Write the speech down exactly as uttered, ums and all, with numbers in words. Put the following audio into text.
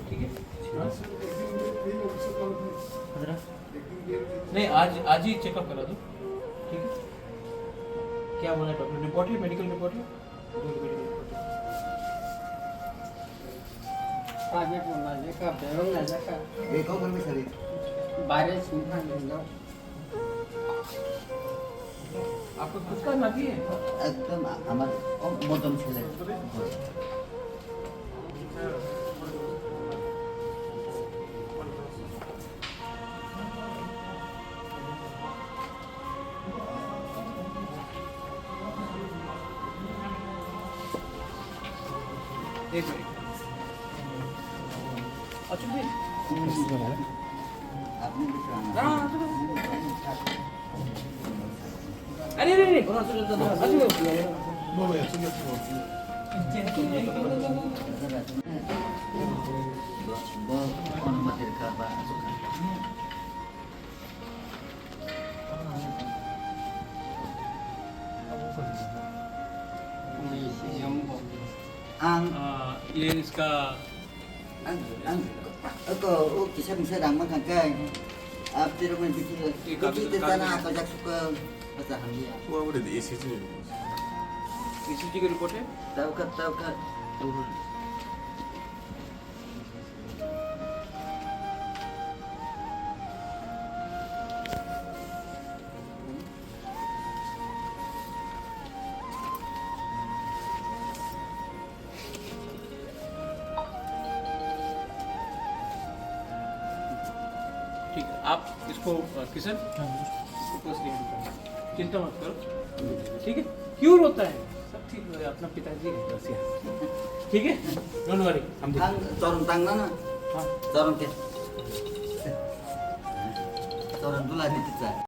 ठीक है? हाँ? नहीं, आज, आज ही चेकअप करा दो, ठीक है? क्या बोला डॉक्टर? रिपोर्ट है, मेडिकल रिपोर्ट है? दो मेडिकल रिपोर्ट है। Private mo na jaka, berong na jaka. Eh, kau kan bisa deh. Bare sungkha nang. आपका खुद का नाती है? একদম আ-, আমার ও মদন ছেলে। एक मिनट। अचुक भाई। আপনি কিছু আনা। हाँ, हाँ, अचुक भाई। अरे, अरे, अरे। अचुक भाई। Ang, आ, ये इसका ang, ang, ako, o kisa misa rang makan kai. Abdi rok mai bikin, ये कागज, bikin te कागज tana है। Apa jak suka, apa caham dia. वो बोले ईसीजी। ईसीजी का रिपोर्ट है? Tau ka, tau ka. ठीक है, आप इसको, अ, किशन, हाँ, जी। इसको बस यहीं पे, चिंता मत करो, ठीक है? क्यों रोता है? सब ठीक हो जाएगा, अपना पिताजी है बस यहाँ। ठीक है? Don't worry, हम देख- Ang chorong tang na na. हाँ। Chorong ke. Chorong dula ni kita.